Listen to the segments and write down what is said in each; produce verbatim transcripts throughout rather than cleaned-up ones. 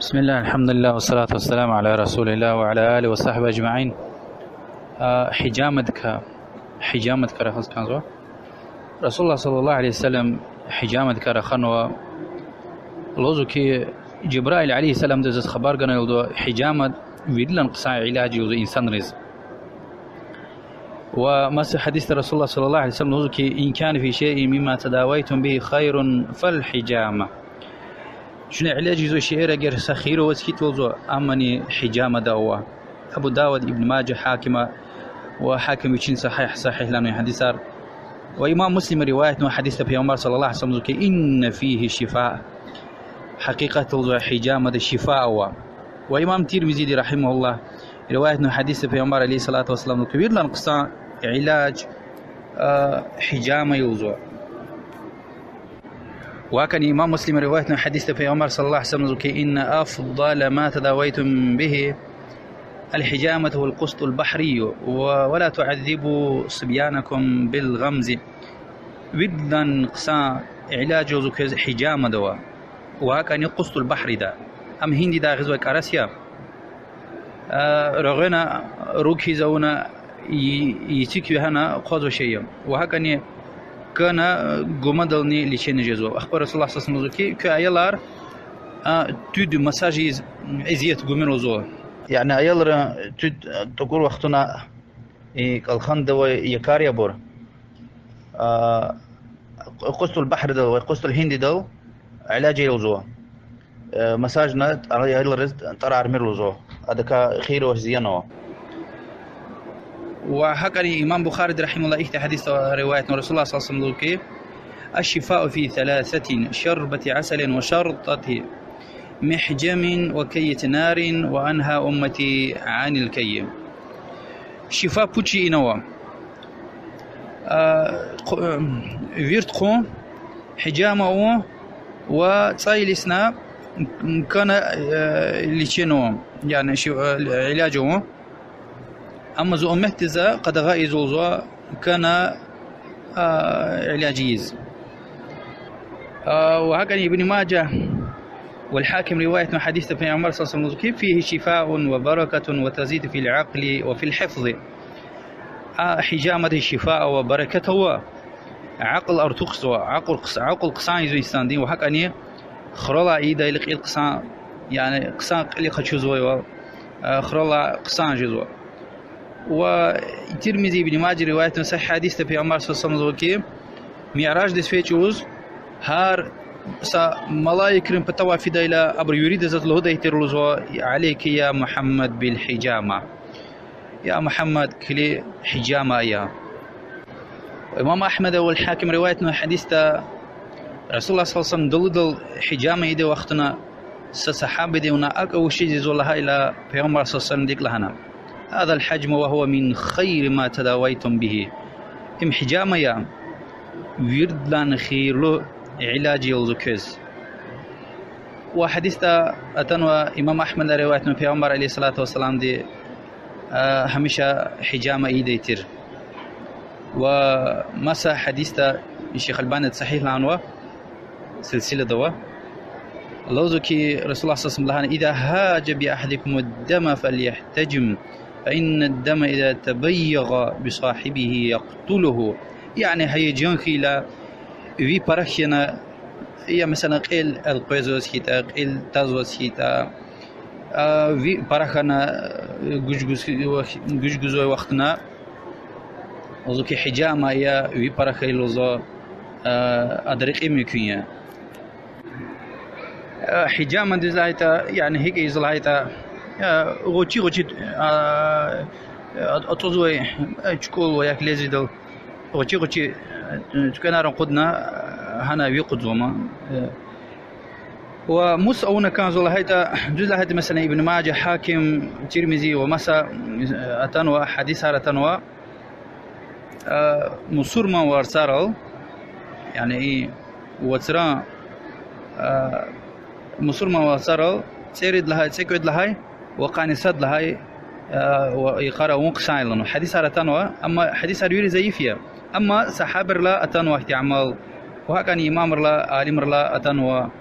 بسم الله، الحمد لله، والصلاة والسلام على رسول الله وعلى آله وصحبه أجمعين. А, хӀижамадикай, хӀижамадикай рахаз кӀанзава. Расулуллагь صلى الله عليه وسلم хӀижамадикай раханва. Лугьузва хьи, Жабраил عليه السلامди заз хабар гана лугьузва, хӀижамад виридалай хъсан иляж я лугьузва инсанриз. Ва маса гьадисда Расулуллагь صلى الله عليه وسلم лугьузва хьи, إن كان في شيء مما تداويتم به خير فالحجامة. Чна иляж ийизвай шейэр эгер са хийир аваз хьайитӀа лугьузва, амни хӀижамада ава. Абу Давуд, Ибн Мажа, Гьакима, ва Гьаким вичин сагьигь, сагьигьлана гьадисар. Ва имам Муслима риваятнавай гьадисда Пайгъамбар صلى الله عليه وسلم лугьузва хьи, إن فيه شفاء. Гьакъикъатда лугьузва хӀижамада шифа ава. Ва имам Тирмизиди رحمه الله риваятнавай гьадисда Пайгъамбар عليه الصلاة والسلام лугьузва хьи, виридалай хъсан иляж, а, хӀижама я лугьузва. Ва гьакӀни имам Муслима риваятнавай гьадисда Пайгъамбар صلى الله عليه وسلم лугьузва хьи, إن أفضل ما تداويتم به الحجامة والقسط البحري، و-، ولا تعذبوا صبيانكم بالغمز. Виридалай хъсан иляж я лугьузва квез хӀижамада ава. Ва гьакӀни къустул бахрида. Ам Гьиндидай гъизвай кӀарас я. А, регъвена руг хьиз авуна, и-, эциг вегьена хъвазвай шей я. Ва гьакӀни кана гумадални лечение жезва. Ахпа Расулуллагь صلى الله عليه وسلم лугьузва хьи, куь аялар, а, туьд массаж ийиз эзият гумир лугьузва. Яни аялрин туьд тӀакӀур вахтунда и кӀалхандавай якар я абур. А, къустул бахридал ва къустул гьиндидал иляж я лугьузва. Э, массажна тӀа-, аялриз тӀарар мир лугьузва. Адакай хийир авач, зиян ава. Ва гьакӀни имам Бухариди رحمه الله ихьтин гьадис риваятнава, Расулуллагь صلى الله عليه وسلم лугьузва хьи, الشفاء في ثلاثة: شربة عسل وشرطة محجم وكية نار وأنهى أمتي عن الكي. Шифа пуд шейинава. А, хъу-, вирт хъун, хӀижама авун ва цӀай илисна кана, э, лечение авун, яни ши-, э, иляж авун. Амма зи умметдиз къадагъа ийизва лугьузва кана, а, иляж ийиз. А, ва гьакӀни Ибн Мажа вал Гьаким риваятнавай гьадисда Пайгъамбар صلى الله عليه وسلم лугьузва хьи, فيه شفاء وبركة وتزيد في العقل وفي الحفظ. А хӀижамада шифа ава, берекат ава, акьул артухзава, акьул хъс-, акьул хъсан ийизва инсандин, ва гьакӀни хуралай ийидайла кьил хъсан, яни хъсан кьилихъ къачузвайвал, а, хуралай хъсан жезва. Ва Тирмизи, Ибн Мажа риваятнавай сагьигь гьадисда Пайгъамбар صلى الله عليه وسلم лугьузва хьи, мираждиз фейи чӀавуз гьар са малаикрин патав фидайла, абуру вирида заз лугьудай тир лугьузва: عليك يا محمد بالحجامة. Я Мугьаммад, килиг хӀижама ая. Имам Агьмада вал Гьаким риваятнавай гьадисда Расулуллагь صلى الله عليه وسلم далудал хӀижама ийидай вахтунда са сагьабади вуна акӀ вучиз ийизва лагьайла, Пайгъамбар صلى الله عليه وسلمди икӀ лагьана: هذا الحجم وهو من خير ما تداويتم به. Им хӀижама я, виридалай хийирлу иляж я лугьузва квез. Ва гьадисда атанва, имам Агьмада риваятнава, Пайгъамбар عليه الصلاة والسلامди, а, гьамиша хӀижама ийидай тир. Ва маса гьадисда, Шейх Албаниди сагьигьланва, силсилада ава. Лугьузва хьи, Расулуллагь صلى الله عليه وسلم лагьана: إذا هاج بأحدكم الدم فليحتجم، فإن الدم إذا تبيغ بصاحبه يقتله. Яни гьа жан хьайила, ви пара хьана, я, месела, кьел элкъвезваз хьайитӀа, кьел тазваз хьайитӀа, а, ви пара хьана, гуж гуз-, гуж гузвай вахтунда, лугьузва хьи, хӀижама ая, ви пара хьайила лугьузва, а, адан рекьин мумкин я. А, хӀижама дуьз лагьайтӀа, яни гьикӀ ийизва лагьайтӀа, а, гъвечӀи-гъвечӀи, а, а, атӀузвай, а, чукӀул ва я лезвиедал гъвечӀи-гъвечӀи, а, цуьквенар акъудна, а, гьана ви къудзама. Э, ва мус авуна кӀанзава лагьайтӀа, дуьз лагьайтӀа, месела, Ибн Мажа, Гьаким, Тирмизи ва маса, э, атанва, гьадисар атанва, а, мусурман варцарал, яни и вацран, а, мусурман варцарал цӀерид лагьай, цӀекӀуьд лагьай ва къанни сад лагьай, а, ва йикъара авун хъсан я лагьана. Гьадисар атанва, амма гьадисар вири заиф я. Амма сагьабайрилай атанва ихьтин амал, ва гьакӀни имамрилай, алимрилай атанва.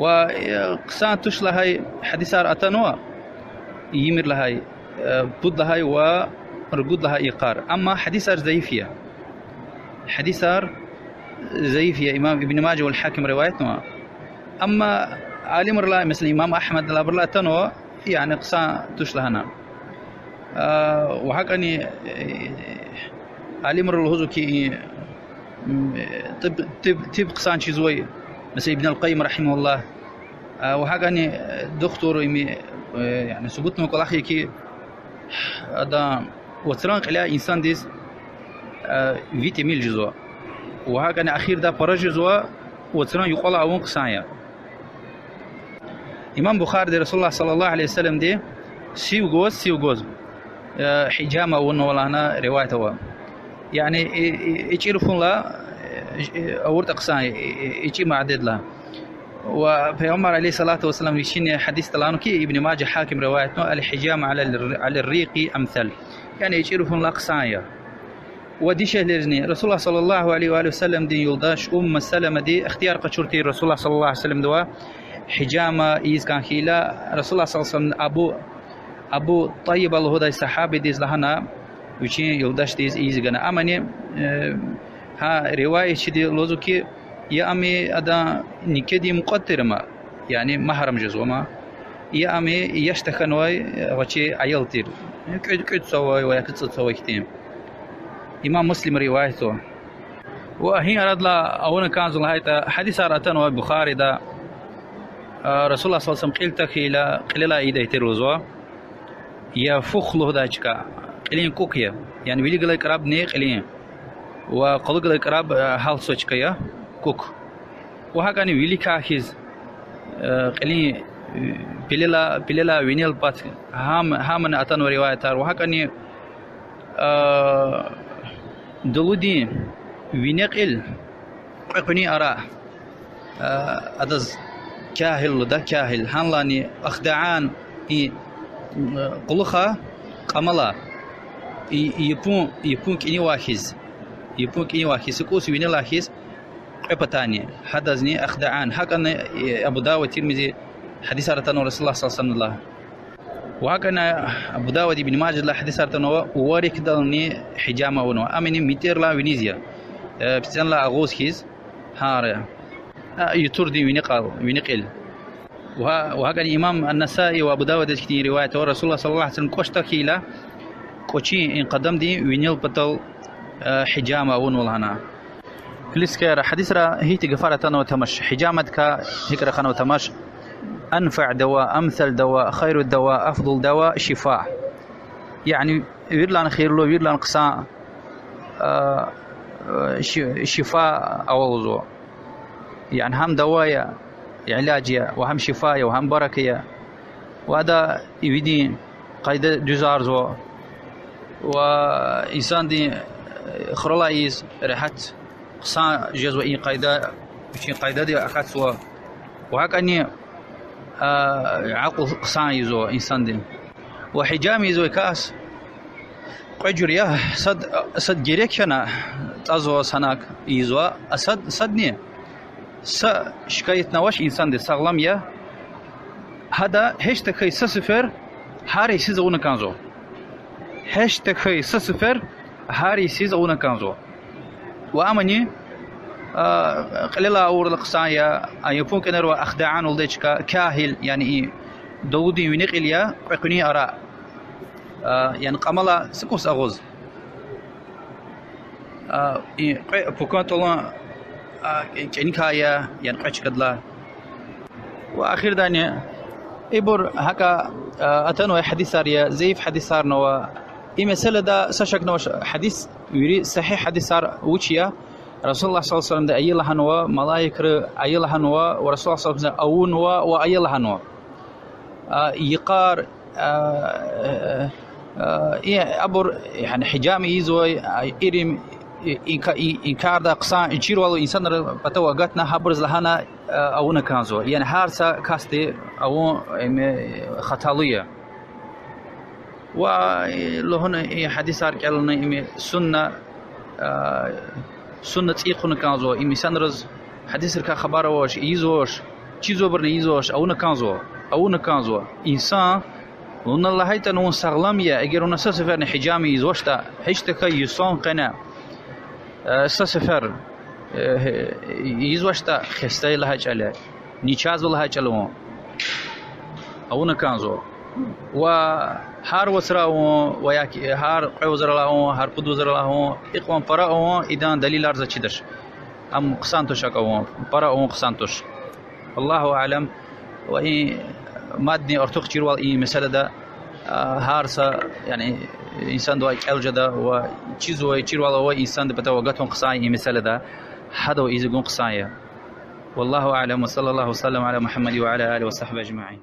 Ва, э, хъсан туш лагьай гьадисар атанва, ийимир лагьай, э, пуд лагьай ва ругуд лагьай йикъар. Амма гьадисар зайиф я. Гьадисар зайиф я, имам Ибн Мажа вал Гьаким риваятнава. Амма алимрилай, месела, имам Агьмаддилай, абурулай атанва, яни хъсан туш лагьана. А, ва гьакӀани, э, алимри лугьузва хьи, м, э, тиб, тиб, тиб хъсан чизвай, месела, Ибн аль-Къайим рагьимагьуллагь. А, ва гьакӀани, э, духтур им, э, яни субутнавай кӀвалах я хьи, ада вацран кьиляй инсандиз, э, ви тӀимил жезва. Ва гьакӀани ахирда пара жезва, вацран юкьвал авун хъсан я. Имам Бухариди رسول الله صلى الله عليه وسلمди сив гваз, сив гваз, э, гьижама авунва лагьана риваят ава. Яни, и, и, ичӀи руфунлай, э, авуртӀа хъсан я, и, и, ичӀи мададилай. Ва Пайгъамбар عليه الصلاة والسلام вичин гьадисда лагьанва хьи, Ибн Мажа, Гьаким риваятнава: الحجامة على الر-، على الريق أمثل. Яни ичӀи руфунлай хъсан я. Ва дишегьлизни رسول الله صلى الله عليه وآله وسلمдин юлдаш Умму Саламади ихтияр къачур тир رسول الله صلى الله عليه وسلمдивай, гьижама ийиз кӀан хьайила, رسول الله صلى الله عليه وسلم Абу, Абу Тайиба лугьудай сагьабидиз лагьана, вичин юлдашдиз ийиз гана. Амани, э, гьа риваятчиди лугьузва хьи, я ам адан некедин мукьвада тир ам, яни магьрам жезва ам, я ам яш тахьанвай гъвечӀи аял тир, кӀуьд, кӀуьд йис авай ва я цӀуд йис авай хьтин. Имам Муслима риваятзава. Ва гьи арадилай авуна кӀанзава лагьайтӀа, гьадисар атанва Бухарида, а, رسول الله صلى الله عليه وسلم кьил тахьайла, кьилелай ийидай тир лугьузва. Я фух лугьудай чка, кьилин кӀукӀ я. Яни вилик галай крабни кьилин, ва къулухъ галай краб, а, гьалцвай чка я, кӀукӀ. Ва гьакӀани виликай хьиз, э, кьилин, э, пелелай, пелелай винел пад, гьам, гьамни атанва риваятар. Ва гьакӀани, э, далудин вине кьил кьве къуьнин ара, э, адаз кягьил лугьуда, кягьил. Гьанлани ахдаан и, э, къулухъай кьамалай, и, и япун, япун кӀинивай хьиз, япун кӀинивай хьиз, са кӀус винелай хьиз, кьве патани, гьадазни ахдаан. ГьакӀани, э, Абу Давуд, Тирмизи гьадисар атанва رسول الله صلى الله عليه وسلمдилай. Ва гьакӀани Абу Давуд, Ибн Мажадилай гьадисар атанва, варикдални гьижама авунва. Амни метӀерилай виниз я. Э, пицӀанлай агъуз хьиз, гьар, а, ютурдин вине кьил, вине кьил. Ва, ва гьакӀани имам ан-Насаи ва Абу Давудаз хьтин риваят ава, رسول الله صلى الله عليه وسلم кӀвач тахьайла, кӀвачин и къадамдин винел патал, э, гьижама авунва лагьана. Килигзава, гьадисра гьихьтин гафар атанва тамаш, гьижамадикай гьикӀ раханва тамаш: أنفع دواء، أمثل دواء، خير دواء، أفضل دواء، شفاء. Яни виридалай хийирлу, виридалай хъсан, а, ши-, шифа ава лугьузва. Яни гьам дава я, илаж я, ва гьам шифа я, ва гьам барака я. Ва ада ивидин къайда дуьзарзава. Ва инсандин, э, хуралай ийиз регьят, хъсан жезва и къайда, вичин къайдадив акатзава. Ва гьакӀани, а, акьул хъсан ийизва инсандин. Ва гьижама ийизвай кас кьве жуьре я, сад, сад герек хьана тӀазвай санал ийизва, а сад, садни са шикаятни авач инсандиз, сагълам я. Гьада гьич тахьай са сефер гьар йисуз авуна кӀанзава. Гьич тахьай са сефер гьар йисуз авуна кӀанзава. Ва амни, а, кьилелай авурла хъсан я, а япун кӀанарвай ахдаан лугьудай чка, кягьил, яни и далудин вине кьил я, кьве къуьнин ара. А, яни кьамалай са кӀус агъуз. А, и кьве пукан тӀвалан, а, кӀаникай я, яни кьве чкадилай. Ва ахирдани, ибур гьакӀа, а, атанвай гьадисар я, зайиф гьадисарни ава. И месэлада са шакни авач, гьадис, вири сагьигь гьадисар вуч я: رسول الله صلى الله عليه وسلمди ая лагьанва, малаикри ая лагьанва, ва رسول الله صلى الله عليه وسلم авунва ва ая лагьанва. А, йикъар, а, а, и абур, яни гьижама ийизвай, а, ирим, и, инка-, и, инкардай хъсан чирвал инсанрин патав агатна, гьабуруз лагьана, а, авуна кӀанзава. Яни гьар са касди авун, эм, хаталу я. Ва, э, лугьуна и гьадисар кӀелна, им сунна, а, сунна цӀийи хъувуна кӀанзава, им инсанриз гьадисрикай хабар авач, ийизвач. Чизвайбурни ийизвач, авуна кӀанзава, авуна кӀанзава. Инсан, вуна лагьайтӀани вун сагълам я, эгер вуна са сеферни гьижама ийизвачтӀа, гьич тахьайтӀа йисан къене, э, са сефер, э, ийизвачтӀа, хестай лагьай чӀал я, начагъзава лагьай чӀал я вун. Авуна кӀанзава. Ва гьар вацра авун, ва я гьар кьве вацралай авун, гьар пуд вацралай авун, икьван пара авун, идан далилар заз чидач. Ам хъсан туш акӀ авун, пара авун хъсан туш. Аллагьу аълам, ва и мадни артух чирвал и месэлада, а, гьар са, яни, инсандивай кӀел жеда ва чизвай чирвал авай инсандин патав агатун хъсан я и месэлада, гьадавай ийиз гун хъсан я. والله أعلم، وصلى الله وسلم على محمد وعلى آله وصحبه أجمعين.